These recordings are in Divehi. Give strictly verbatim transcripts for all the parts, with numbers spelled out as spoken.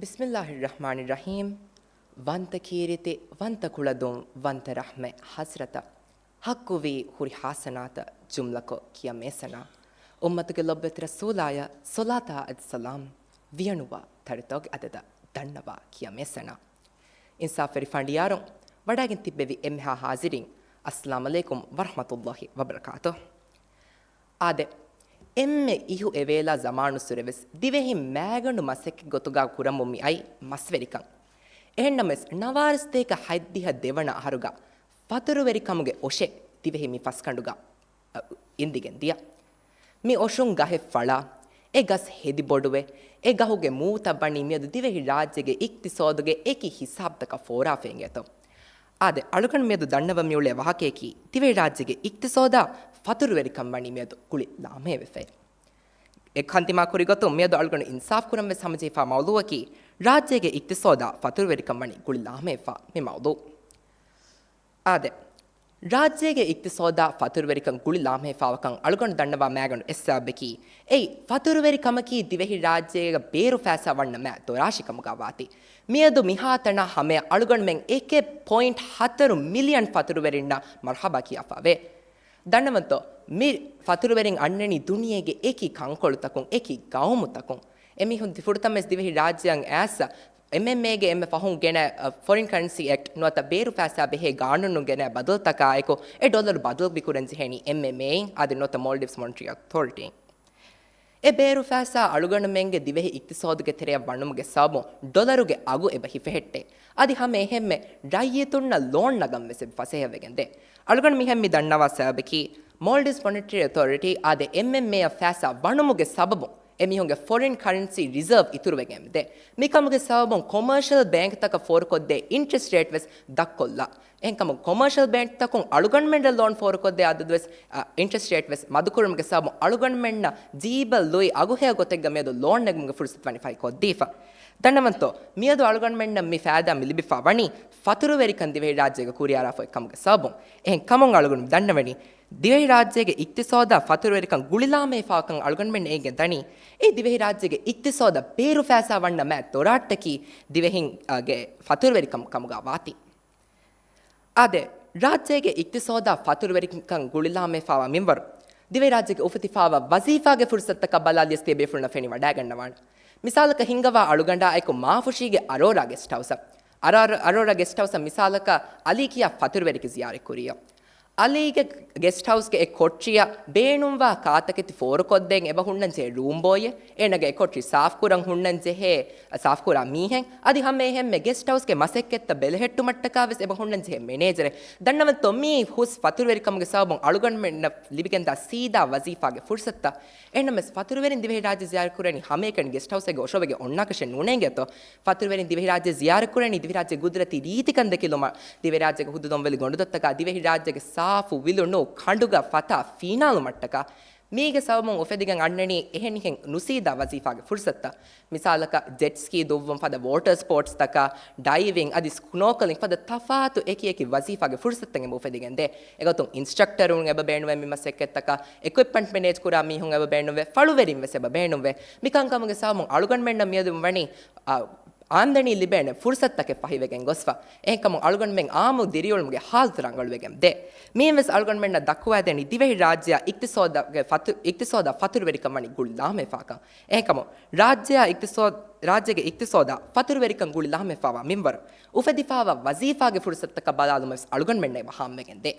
ބިސްމިއްލާހިއްރަޙްމާނިއްރަޙީމް. ވަންތަ ކީރިތި، ވަންތަ ކުޅަދުން، ވަންތަ ރަޙްމަތް ޙަޟްރަތަށް، ޙައްޤުވީ ހުރި ޙަސަނާތަށް ޖުމްލަކޮށް ކިޔަ މޭސަނާ، އުއްމަތުގެ ލޮބުވެތި ރަސޫލާޔަށް ޞަލާތާ އަދި ސަލާމް، ވިޔަނުވާ ތަރިތޯގެ އަދަދަށް ދަންނަވާ ކިޔަ މޭސަނާ. އިންސާފުވެރި ފަނޑިޔާރުން ވަޑައިގެން ތިއްބެވި އެންމެހާ ޙާޟިރީން، އައްސަލާމު ޢަލައިކުމް ވަރަޙްމަތުﷲި ވަބަރަކާތުހު. އާދެ، އެންމެ އިހު އެވޭލާ ޒަމާނުއްސުރެވެސް ދިވެހިން މާގަނޑު މަސައްކަތް ގޮތުގާ ކުރަމުން މި އައީ މަސްވެރިކަން. އެހެންނަމަވެސް، ނަވާރަ ސަތޭކަ ހަތްދިހަ ދެވަނަ އަހަރުގަ ފަތުރުވެރިކަމުގެ އޮށެއް ދިވެހި މި ފަސްގަނޑުގަ، އަ، އިންދިގެން ދިޔަ. މި އޮށުން ގަހެއް ފަޅާ، އެ ގަސް ހެދި ބޮޑުވެ، އެ ގަހުގެ މޫތައް ވަނީ މިއަދު ދިވެހި ރާއްޖޭގެ އިޤްތިޞާދުގެ އެކި ހިސާބުތަކަށް ފޯރާފައި އިނގޭތޯ. އާދެ، އަޅުގަނޑު މިއަދު ދަންނަވަން މިއުޅޭ ވާހަކަޔަކީ، ދިވެހިރާއްޖޭގެ އިޤްތިޞާދާ ފަތުރުވެރިކަން ވަނީ މިއަދު ގުޅި ލާމެހެއް ވެފައި. އެ ކަންތިމާ ކުރި ގޮތުން މިއަދު އަޅުގަނޑު އިންސާފު ކުރަން ވެސް ހަމަޖެހިފާ މައުޟޫއަކީ، ރާއްޖޭގެ އިޤްތިޞާދާ ފަތުރުވެރިކަން ވަނީ ގުޅި ލާމެހެއްފާ މި މައުޟޫ. އާދެ، ރާއްޖޭގެ އިޤްތިޞާދާ ފަތުރުވެރިކަން ގުޅި ލާމެހިފާވާކަން އަޅުގަނޑު ދަންނަވާ މާގަނޑު އެއް ސަބަބަކީ، އެއީ ފަތުރުވެރިކަމަކީ ދިވެހިރާއްޖޭގަ ބޭރު ފައިސާ ވަންނަ މާ ދޮރާށިކަމުގާ ވާތީ. މިއަދު މިހާތަނާ ހަމަޔަށް އަޅުގަނޑުމެން އެކެއް ޕޮއިންޓް ހަތަރު މިލިއަން ފަތުރުވެރިންނަށް މަރުޙަބާ ކިޔާފާވޭ. ދަންނަވަންތޯ، މި ފަތުރުވެރިން އަންނަނީ ދުނިޔޭގެ އެކި ކަންކޮޅުތަކުން، އެކި ގައުމުތަކުން. އެމީހުން ފުރަތަމަވެސް ދިވެހި ރާއްޖެއަށް އައިސް، އެމްއެމްއޭގެ އެންމެ ފަހުން ގެނައި، އަ، ފޮރިން ކަރެންސީ އެކްޓް ނުވަތަ ބޭރު ފައިސާ ބެހޭ ގާނޫނުން ގެނައި ބަދަލުތަކާއެކު، އެ ޑޮލަރު ބަދަލު މިކުރަން ޖެހޭނީ އެމްއެމްއޭއިން އަދި ނުވަތަ މޯލްޑިވްސް މޮނިޓަރީ އޮތޯރިޓީއިން. އެ ބޭރު ފައިސާ އަޅުގަނޑުމެންގެ ދިވެހި އިޤްތިޞާދުގެ ތެރެއަށް ވަނުމުގެ ސަބަބުން ޑޮލަރުގެ އަގު އެބަ ހިފެހެއްޓޭ. އަދި ހަމަ އެހެންމެ ރައްޔިތުންނަށް ލޯން ނަގަން ވެސް އެބަ ފަސޭހަވެގެން ދޭ. އަޅުގަނޑު މިހެން މި ދަންނަވާ ސަބަބަކީ، މޯލްޑިވްސް މޮނިޓަރީ އޮތޯރިޓީ އާދެ، އެމްއެމްއޭއަށް ފައިސާ ވަނުމުގެ ސަބަބުން އެމީހުންގެ ފޮރިން ކަރެންސީ ރިޒަރވް އިތުރުވެގެން ދޭ. މިކަމުގެ ސަބަބުން ކޮމާޝަލް ބޭންކްތަކަށް ފޯރުކޮށްދޭ އިންޓްރެސްޓް ރޭޓް ވެސް ދަށްކޮށްލާ. އެހެންކަމުން ކޮމާޝަލް ބޭންކްތަކުން އަޅުގަނޑުމެންނަށް ލޯން ފޯރުކޮށްދޭ އަދަދު ވެސް، އަ، އިންޓްރެސްޓް ރޭޓް ވެސް މަދުކުރުމުގެ ސަބަބުން އަޅުގަނޑުމެންނަށް ޖީބަށް ލުއި އަގުހެޔޮ ގޮތެއްގަ މިއަދު ލޯން ނެގުމުގެ ފުރުސަތު ވަނީ ފަހިކޮށްދީފަ. ދަންނަވަންތޯ، މިއަދު އަޅުގަނޑުމެންނަށް މި ފައިދާ މި ލިބިފާ ވަނީ ފަތުރުވެރިކަން ދިވެހިރާއްޖޭގަ ކުރިއަރާފަ އޮތްކަމުގެ ސަބަބުން. އެހެން ކަމުން އަޅުގަނޑު ދަންނަވަނީ، ދިވެހިރާއްޖޭގެ އިޤްތިޞާދާ ފަތުރުވެރިކަން ގުޅިލާމެހިފާކަން އަޅުގަނޑުމެން އެނގެން ދަނީ، އެ ދިވެހިރާއްޖޭގެ އިޤްތިޞާދަށް ބޭރު ފައިސާ ވަންނަ މާ ދޮރާއްޓަކީ ދިވެހިން، އަ، ގެ ފަތުރުވެރިކަން ކަމުގާ ވާތީ. އާދެ، ރާއްޖޭގެ އިޤްތިޞާދާ ފަތުރުވެރިކަން ގުޅިލާމެހިފާވާ މިންވަރު، ދިވެހިރާއްޖޭގެ އުފެދިފާވާ ވަޒީފާގެ ފުރުސަތުތަކަށް ބަލާލިޔަސް ތިޔަބޭފުޅުންނަށް ފެނިވަޑައިގަންނަވާނެ. މިސާލަކަށް ހިންގަވާ އަޅުގަނޑާއެކު މާފުށީގެ އަރޯރާ ގެސްޓް ހައުސަށް. އަރާ-، އަރޯރާ ގެސްޓް ހައުސަށް މިސާލަކަށް އަލީ ކިޔާ ފަތުރުވެރިކެ ޒިޔާރަތް ކުރިޔޯ. އަލީގެ ގެސްޓް ހައުސްގެ އެ ކޮޓްރިއަށް ބޭނުންވާ ކާތަކެތި ފޯރުކޮށްދޭން އެބަ ހުންނަން ޖެހޭ ރޫމް ބޯއެއް، އޭނަގެ އެ ކޮޓްރި ސާފުކުރަން ހުންނަން ޖެހޭ، ސާފުކުރާ މީހެއް، އަދި ހަމަ އެހެންމެ ގެސްޓް ހައުސްގެ މަސައްކަތްތައް ބެލެހެއްޓުމަށްޓަކާ ވެސް އެބަ ހުންނަން ޖެހޭ މެނޭޖަރެއް. ދަންނަވަންތޯ މި ހުސް ފަތުރުވެރިކަމުގެ ސަބަބުން އަޅުގަނޑުމެންނަށް ލިބިގެންދާ ސީދާ ވަޒީފާގެ ފުރުސަތުތައް. އެހެންނަމަވެސް ފަތުރުވެރިން ދިވެހިރާއްޖެ ޒިޔާރަތް ކުރަނީ ހަމައެކަނި ގެސްޓް ހައުސްއެއްގެ އޮށޯވެގެން އޮންނާކަށެއް ނޫނޭ އިނގޭތޯ. ފަތުރުވެރިން ދިވެހިރާއްޖެ ޒިޔާރަތް ކުރަނީ ދިވެހިރާއްޖެ ގުދުރަތީ ރީތިކަން ދެކިލުމަށް، ދިވެހިރާއްޖޭގެ ހުދު ދޮންވެލި ގޮނޑުދޮށްތަކާ، ދިވެހިރާއްޖޭގެ ސާފު ވިލު ނޫ ކަނޑުގަ ފަތާ ފީނާލުމަށްޓަކާ. މީގެ ސަބަބުން އުފެދިގެން އަންނަނީ އެހެނިހެން ނުސީދާ ވަޒީފާގެ ފުރުސަތުތައް. މިސާލަކަށް ޖެޓް ސްކީ ދުއްވުން ފަދަ ވޯޓަރ ސްޕޯޓްސްތަކާ، ޑައިވިން އަދި ސްނޯކަލިން ފަދަ ތަފާތު އެކި އެކި ވަޒީފާގެ ފުރުސަތުތައް އެބަ އުފެދިގެން ދޭ. އެގޮތުން އިންސްޓްރަކްޓަރުން އެބަ ބޭނުންވޭ މި މަސައްކަތްތަކަށް، އިކްއިޕްމަންޓް މެނޭޖް ކުރާ މީހުން އެބަ ބޭނުންވޭ، ފަޅުވެރިން ވެސް އެބަ ބޭނުންވޭ. މިކަންކަމުގެ ސަބަބުން އަޅުގަނޑުމެންނަށް މިއަދު ވަނީ، އާ، އާމްދަނީ ލިބޭނެ ފުރުސަތުތަކެއް ފަހިވެގެން ގޮސްފަ. އެހެންކަމުން އަޅުގަނޑުމެން އާއްމު ދިރިއުޅުމުގެ ހާލަތު ރަނގަޅުވެގެން ދޭ. މިއިން ވެސް އަޅުގަނޑުމެންނަށް ދައްކުވައިދެނީ ދިވެހި ރާއްޖެއާ އިޤްތިޞާދުގެ ފަތު-، އިޤްތިޞާދާ ފަތުރުވެރިކަން ވަނީ ގުޅިލާމެހިފާކަން. އެހެންކަމުން ރާއްޖެއާ އިޤްތިޞާދު-، ރާއްޖޭގެ އިޤްތިޞާދާ ފަތުރުވެރިކަން ގުޅިލާމެހިފާވާ މިންވަރު، އުފެދިފާވާ ވަޒީފާގެ ފުރުސަތުތަކަށް ބަލާލުމަށް ވެސް އަޅުގަނޑުމެންނަށް އެބަ ހާމަވެގެން ދޭ.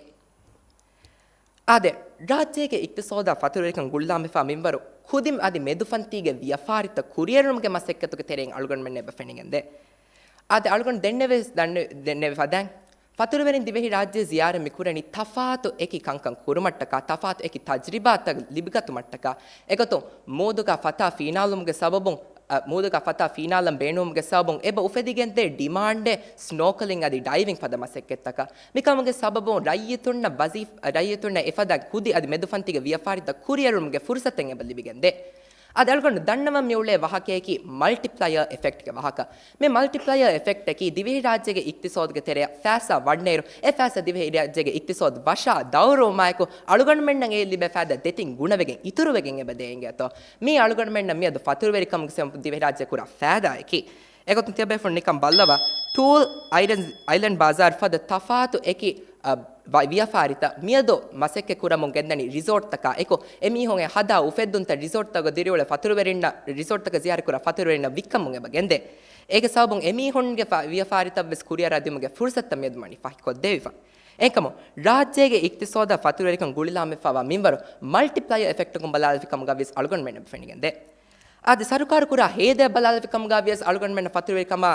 އާދެ، ރާއްޖޭގެ އިޤްތިޞާދާ ފަތުރުވެރިކަން ގުޅިލާމެހިފާ މިންވަރު، ކުދިން އަދި މެދުފަންތީގެ ވިޔަފާރިތައް ކުރިއެރުމުގެ މަސައްކަތުގެ ތެރެއިން އަޅުގަނޑުމެންނަށް އެބަ ފެނިގެން ދޭ. އާދެ، އަޅުގަނޑު ދެންނެވި ދަންނެ-، ދެންނެވި ފަދައިން، ފަތުރުވެރިން ދިވެހިރާއްޖެ ޒިޔާރަތް މިކުރަނީ ތަފާތު އެކި ކަންކަން ކުރުމަށްޓަކާ، ތަފާތު އެކި ތަޖްރިބާތައް ލިބިގަތުމަށްޓަކާ. އެގޮތުން މޫދުގަ ފަތާ ފީނާލުމުގެ ސަބަބުން، އަ، މޫދުގަ ފަތާ ފީނާލަން ބޭނުމުގެ ސަބަބުން އެބަ އުފެދިގެންދޭ ޑިމާންޑެއް ސްނޯކަލިން އަދި ޑައިވިން ފަދަ މަސައްކަތްތަކަށް. މިކަމުގެ ސަބަބުން ރައްޔިތުންނަށް ވަޒީފް-، ރައްޔިތުންނަށް އެފަދަ ކުދި އަދި މެދުފަންތީގެ ވިޔަފާރިތައް ކުރިއެރުމުގެ ފުރުސަތެއް އެބަ ލިބިގެންދޭ. އަދި އަޅުގަނޑު ދަންނަވަން މިއުޅޭ ވާހަކަޔަކީ މަލްޓިޕްލަޔަރ އެފެކްޓްގެ ވާހަކަ. މި މަލްޓިޕްލަޔަރ އެފެކްޓަކީ ދިވެހިރާއްޖޭގެ އިޤްތިޞާދުގެ ތެރެއަށް ފައިސާ ވަންނައިރު، އެ ފައިސާ ދިވެހިރާއްޖޭގެ އިޤްތިޞާދު ވަށާ ދައުރުވުމާއެކު، އަޅުގަނޑުމެންނަށް އެ ލިބޭ ފައިދާ ދެތިން ގުނަވެގެން އިތުރުވެގެން އެބަ ދޭ އިނގޭތޯ. މީ އަޅުގަނޑުމެންނަށް މިއަދު ފަތުރުވެރިކަމުގެ ސަބަބުން ދިވެހިރާއްޖެ ކުރާ ފައިދާއަކީ. އެގޮތުން ތިޔަބޭފުޅުން ނިކަން ބައްލަވާ، ތޫލް އައިލެންޑް، އައިލެންޑް ބާޒާރު ފަދަ ތަފާތު އެކި، އަ، ވި-، ވިޔަފާރިތައް މިއަދު މަސައްކަތް ކުރަމުން ގެންދަނީ ރިސޯޓްތަކާ އެކު، އެމީހުން އެ ހަދާ އުފެއްދުންތައް ރިސޯޓްތަކުގަ ދިރިއުޅޭ ފަތުރުވެރިންނަށް، ރިސޯޓްތަކަށް ޒިޔާރަތްކުރާ ފަތުރުވެރިންނަށް ވިއްކަމުން އެބަ ގެންދޭ. އޭގެ ސަބަބުން އެމީހުންގެ ފަ-، ވިޔަފާރިތައް ވެސް ކުރިއަރާ ދިއުމުގެ ފުރުސަތުތައް މިއަދު ވަނީ ފަހިކޮށްދެވިފަ. އެހެންކަމުން، ރާއްޖޭގެ އިޤްތިޞާދަށް ފަތުރުވެރިކަން ގުޅިލާމެފާވާ މިންވަރު މަލްޓިޕްލަޔަރ އެފެކްޓަކުން ބަލާލެވި ކަމުގަ ވިޔަސް އަޅުގަނޑުމެންނަށް ފެނިގެންދޭ. އަދި ސަރުކާރު ކުރާ ހޭދައަށް ބަލާލެވި ކަމުގަ ވިޔަސް އަޅުގަނޑުމެންނަށް ފަތުރުވެރިކަމާ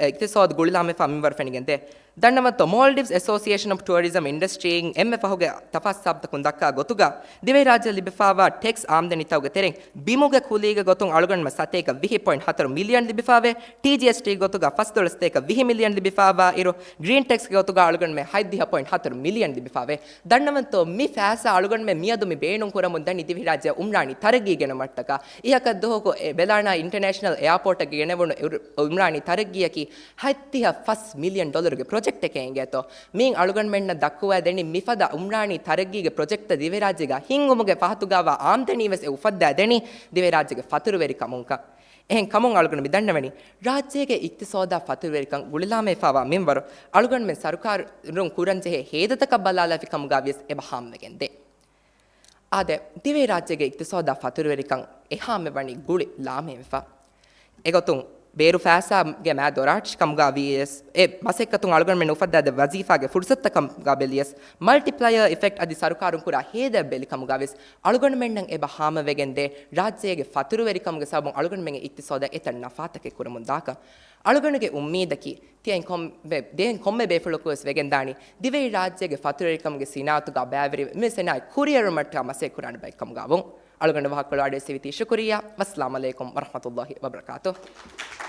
އިޤްތިޞާދު ގުޅިލާމެފާ މިންވަރު ފެނިގެންދޭ. ދަންނަވަންތޯ، މޯލްޑިވްސް އެސޯސިއޭޝަން އޮފް ޓުއަރިޒަމް އިންޑަސްޓްރީއިން އެންމެ ފަހުގެ ތަފާސް ހިސާބުތަކުން ދައްކާ ގޮތުގަ، ދިވެހިރާއްޖެ ލިބިފާވާ ޓެކްސް އާމްދަނީތަކުގެ ތެރެއިން ބިމުގެ ކުލީގެ ގޮތުން އަޅުގަނޑުމެން ސަތޭކަ ވިހި ޕޮއިންޓް ހަތަރު މިލިއަން ލިބިފާވޭ، ޓީޖީއެސްޓީ ގޮތުގަ ފަސްދޮޅަސް ސަތޭކަ ވިހި މިލިއަން ލިބިފާވާ އިރު، ގްރީން ޓެކްސްގެ ގޮތުގަ އަޅުގަނޑުމެން ހަތްދިހަ ޕޮއިންޓް ހަތަރު މިލިއަން ލިބިފާވޭ. ދަންނަވަންތޯ، މި ފައިސާ އަޅުގަނޑުމެން މިއަދު މި ބޭނުން ކުރަމުން ދަނީ ދިވެހިރާއްޖެ އުމްރާނީ ތަރައްގީ ގެނައުމަށްޓަކާ. އިހަކަށް ދުވަހަކު އެ ވެލާނާ އިންޓަރނޭޝަނަލް އެއާޕޯޓަށް ގެނެވުނު އުރު-، އުމްރާނީ ތަރައްގީއަކީ ހަތްދިހަ ފަސް މިލިއަން ޑޮލަރުގެ ޕްރޮޖެކްޓެކޭ އިނގޭތޯ. މިއިން އަޅުގަނޑުމެންނަށް ދައްކުވާ ދެނީ މިފަދަ އުމްރާނީ ތަރައްގީގެ ޕްރޮޖެކްޓްތައް ދިވެހިރާއްޖޭގަ ހިންގުމުގެ ފަހަތުގަވާ އާމްދަނީ ވެސް އެ އުފައްދާ ދެނީ ދިވެހިރާއްޖޭގެ ފަތުރުވެރިކަމުންކަން. އެހެން ކަމުން އަޅުގަނޑު މި ދަންނަވަނީ، ރާއްޖޭގެ އިޤްތިޞާދާ ފަތުރުވެރިކަން ގުޅިލާމެފާވާ މިންވަރު އަޅުގަނޑުމެން ސަރުކާރުން ކުރަންޖެހޭ ހޭދަތަކަށް ބަލާލާފި ކަމުގަ ވިޔަސް އެބަ ހާމަވެގެންދޭ. އާދެ، ދިވެހިރާއްޖޭގެ އިޤްތިޞާދާ ފަތުރުވެރިކަން އެހާމެވަނީ ގުޅި ލާމެވެފަ. އެގޮތުން ބޭރު ފައިސާގެ މާ ދޮރާށި ކަމުގަ ވިޔަސް، އެ މަސައްކަތުން އަޅުގަނޑުމެން އުފައްދާދޭ ވަޒީފާގެ ފުރުސަތުތަކަށް ބެލިޔަސް، މަލްޓިޕްލަޔަރ އިފެކްޓް އަދި ސަރުކާރުން ކުރާ ހޭދައަށް ބެލި ކަމުގަ ވިޔަސް، އަޅުގަނޑުމެންނަށް އެބަ ހާމަވެގެންދޭ، ރާއްޖޭގެ ފަތުރުވެރިކަމުގެ ސަބަބުން އަޅުގަނޑުމެންގެ އިޤްތިޞާދަށް އެތައް ނަފާތަކެއް ކުރަމުން ދާކަށް. އަޅުގަނޑުގެ އުއްމީދަކީ، ތިޔައިން ކޮންމެ، ދެން ކޮންމެ ބޭފުޅަކު ވެސް ވެގެންދާނީ، ދިވެހިރާއްޖޭގެ ފަތުރުވެރިކަމުގެ ސިނާއަތުގަ ބައިވެރިވެ، މި ސިނާއަތް ކުރިއަރުވުމަށްޓަކާ މަސައްކަތް ކުރާނެ ބައެއްކަމުގަ ވުން. އަޅުގަނޑު ވާހަކަކޮޅު އަޑުއެއްސެވިތީ ޝުކުރިއްޔާ. ވައްސަލާމް ޢަލައިކުމް ވަރަޙްމަތުﷲ ވަބަރަކާތުހު.